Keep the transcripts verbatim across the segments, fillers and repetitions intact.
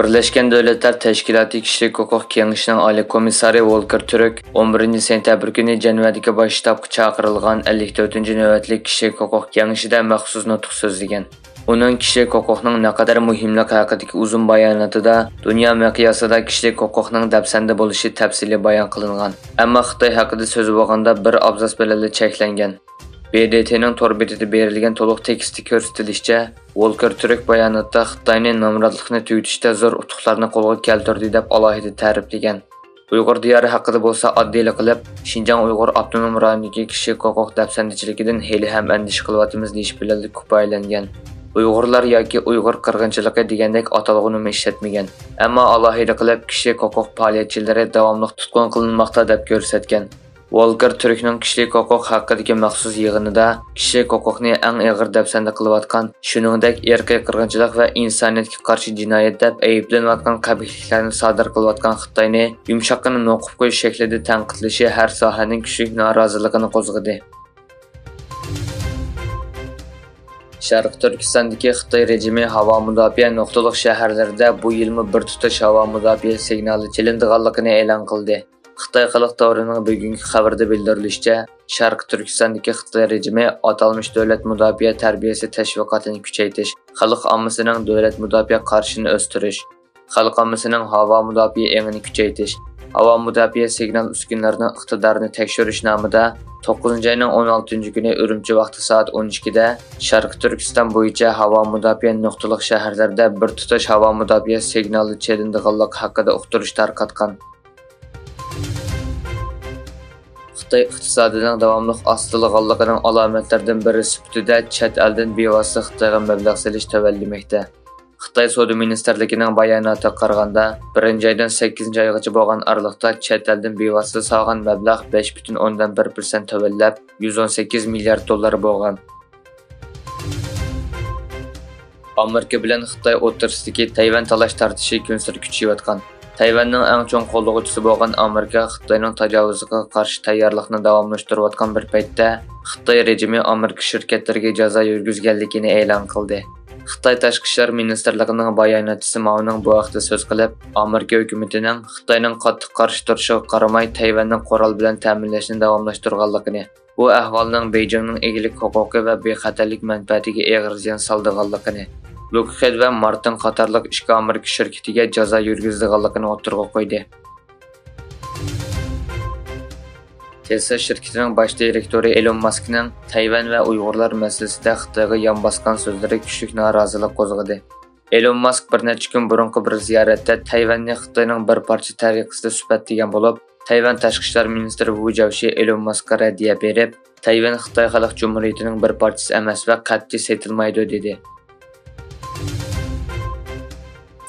بىرلەشكەن دۆلەتلەر تەشكىلاتى كىشىلىك ھوقۇق كېڭىشىنىڭ ئالىي كومىسسارى ۋولكېر تۈرك ئون بىرىنچى سېنتەبىر كۈنى جەنۋەدىكى باش شتابقا چاقىرىلغان ئەللىك تۆتىنچى نۆۋەتلىك كىشىلىك ھوقۇق كېڭىشىدە مەخسۇس نۇتۇق سۆزلىگەن. ئۇنىڭ كىشىلىك ھوقۇقنىڭ نەقەدەر مۇھىملىقى ھەققىدىكى ئۇزۇن باياناتىدا دۇنيا مىقياسىدا كىشىلىك ھوقۇقنىڭ دەپسەندە بولۇشى تەپسىلىي بايان قىلىنغان. ئەمما خىتاي ھەققىدە سۆز بولغاندا بىر ئابزاس بىلەنلا چەكلەنگەن. ب د ت نىڭ تور بېتىدە بېرىلگەن تولۇق تېكىستتە كۆرسىتىلىشىچە، ۋولكېر تۈرك باياناتتا خىتاينى نامراتلىقنى تۈگىتىشتە زور ئۇتۇقلارنى قولغا كەلتۈردى دەپ ئالاھىدە تەرىپلىگەن. ئۇيغۇر دىيارى ھەققىدە بولسا ئاددىيلا قىلىپ، شىنجاڭ ئۇيغۇر ئاپتونوم رايونىدىكى كىشىلىك ھوقۇق دەپسەندىچىلىكىدىن ھېلىھەم ئەندىشە قىلىۋاتىمىز دېيىش بىلەنلا كۇپايىلەنگەن. ئۇيغۇرلار ياكى ئۇيغۇر قىرغىنچىلىقى دېگەندەك ئاتالغۇنىمۇ ئىشلەتمىگەن. ئەمما ئالاھىدە قىلىپ كىشىلىك ھوقۇق پائالىيەتچىلىرى داۋاملىق تۇتقۇن قىلىنماقتا دەپ كۆرسەتكەن. ۋولكېر تۈركنىڭ كىشىلىك ھوقۇق ھەققىدىكى مەخسۇس يىغىنىدا كىشىلىك ھوقۇقنى ئەڭ ئېغىر دەپسەندە قىلىۋاتقان، شۇنىڭدەك ئىرقىي قىرغىنچىلىق ۋە ئىنسانىيەتكە قارشى جىنايەت دەپ ئەيىبلىنىۋاتقان قەبىھلىكلەرنى سادىر قىلىۋاتقان خىتاينى يۇمشاققىنە نوقۇپ قويۇش شەكلىدە تەنقىدلىشى ھەر ساھەنىڭ كۈچلۈك نارازىلىقىنى قوزغىدى. شەرقىي تۈركىستاندىكى خىتاي رېجىمى ھاۋا مۇداپىئە نۇقتىلىق شەھەرلىرىدە بۇ يىلمۇ بىر تۇتاش ھاۋا مۇداپىئە سىگنالى چېلىنىدىغانلىقىنى ئېلان قىلدى. خىتاي خەلق تورىنىڭ بۈگۈنكى خەۋىرىدە بىلدۈرۈلۈشىچە، شەرقىي تۈركىستاندىكى خىتاي رېجىمى ئاتالمىش دۆلەت مۇداپىئە تەربىيەسى تەشۋىقاتىنى كۈچەيتىش، خەلق ئاممىسىنىڭ دۆلەت مۇداپىئە قارىشىنى ئۆستۈرۈش، خەلق ئاممىسىنىڭ ھاۋا مۇداپىئە ئېڭىنى كۈچەيتىش، ھاۋا مۇداپىئە سىگنال ئۈسكۈنىلىرىنىڭ ئىقتىدارىنى تەكشۈرۈش نامىدا توققۇزىنچى ئاينىڭ ئون ئالتىنچى كۈنى ئۈرۈمچى ۋاقتى سائەت ئون ئىككىدە شەرقىي تۈركىستان بويىچە ھاۋا مۇداپىئە نۇقتىلىق شەھەرلىرىدە بىر تۇتاش ھاۋا مۇداپىئە سىگنالى چېلىنىدىغانلىقى ھەققىدە ئۇقتۇرۇش تارقاتقان. خىتاي ئىقتىسادىنىڭ داۋاملىق ئاستىلىغانلىقىنىڭ ئالامەتلىرىدىن بىرى سۈپىتىدە چەت ئەلدىن بىۋاسىتە خىتايغا مەبلەغ سېلىش تۆۋەنلىمەكتە. خىتاي سودا مىنىستىرلىكىنىڭ باياناتىغا قارىغاندا، بىرىنچى ئايدىن سەككىزىنچى ئايغىچە بولغان ئارىلىقتا چەت ئەلدىن بىۋاسىتە سالغان مەبلەغ بەش پۈتۈن ئوندىن بىر پىرسەنت تۆۋەنلەپ، يۈز ئون سەككىز مىليارد دوللار بولغان. ئامېرىكا بىلەن خىتاي ئوتتۇرىسىدىكى تەيۋەن تالاش تارتىشى كۈنسېرى كۈچىيىۋاتقان. تەيۋەننىڭ ئەڭ چوڭ قوللىغۇچىسى بولغان ئامېرىكا خىتاينىڭ تاجاۋۇزلۇقىغا قارشى تەييارلىقنى داۋاملاشتۇرۇۋاتقان بىر پەيتتە، خىتاي رېجىمى ئامېرىكا شىركەتلىرىگە جازا يۈرگۈزگەنلىكىنى ئېلان قىلدى. خىتاي تاشقى ئىشلار مىنىستىرلىقىنىڭ باياناتچىسى ماۋنىڭ بۇ ھەقتە سۆز قىلىپ، ئامېرىكا ھۆكۈمىتىنىڭ خىتاينىڭ قاتتىق قارشى تۇرۇشىغا قارىماي، تەيۋەننى قورال بىلەن تەمىنلەشنى داۋاملاشتۇرغانلىقىنى، بۇ ئەھۋالنىڭ بېيجىڭنىڭ ئىگىلىك ھوقۇقى ۋە بىخەتەرلىك مەنپەئەتىگە ئېغىر زىيان سالىدىغانلىقىنى، لوكخېد ۋە مارتىن قاتارلىق ئىككى ئامېرىكا شىركىتىگە جازا يۈرگۈزىدىغانلىقىنى ئوتتۇرىغا قويدى. تېسلا شىركىتىنىڭ باش دىرېكتورى ئېلون ماسكنىڭ تەيۋەن ۋە ئۇيغۇرلار مەسىلىسىدە خىتايغا يان باسقان سۆزلىرى كۈچلۈك نارازىلىق قوزغىدى. ئېلون ماسك بىر نەچچە كۈن بۇرۇنقى بىر زىيارەتتە تەيۋەننى خىتاينىڭ بىر پارچە تەرىقىسىدە سۈپەتلىگەن بولۇپ، تەيۋەن تاشقى ئىشلار مىنىستىرى ۋۇ جياۋشى ئېلون ماسكقا رەددىيە بېرىپ، تەيۋەن خىتاي خەلق جۇمھۇرىيىتىنىڭ بىر پارچىسى ئەمەس ۋە قەتئىي سېتىلمايدۇ، دېدى.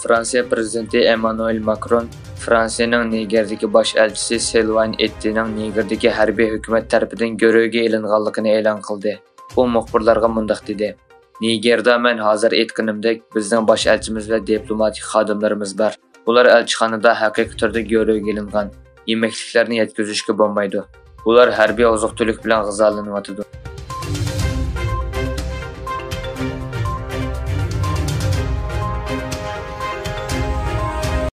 فرانسىيە پىرېزىدېنتى ئېممانۇئېل ماكرون فرانسىيەنىڭ نىگېردىكى باش ئەلچىسى سىلۋاين ئېتتىنىڭ نىگېردىكى ھەربىي ھۆكۈمەت تەرىپىدىن گۆرۈگە ئېلىنغانلىقىنى ئېلان قىلدى. ئۇ مۇخبىرلارغا مۇنداق دېدى: نىگېردا مەن ھازىر ئېيتقىنىمدەك بىزنىڭ باش ئەلچىمىز ۋە دىپلوماتىك خادىملىرىمىز بار. ئۇلار ئەلچىخانىدا ھەقىقىي تۈردە گۆرۈگە ئېلىنغان، يېمەكلىكلەرنى يەتكۈزۈشكە بولمايدۇ. ئۇلار ھەربىي ئوزۇق-تۈلۈك بىلەن غىزالىنىۋاتىدۇ.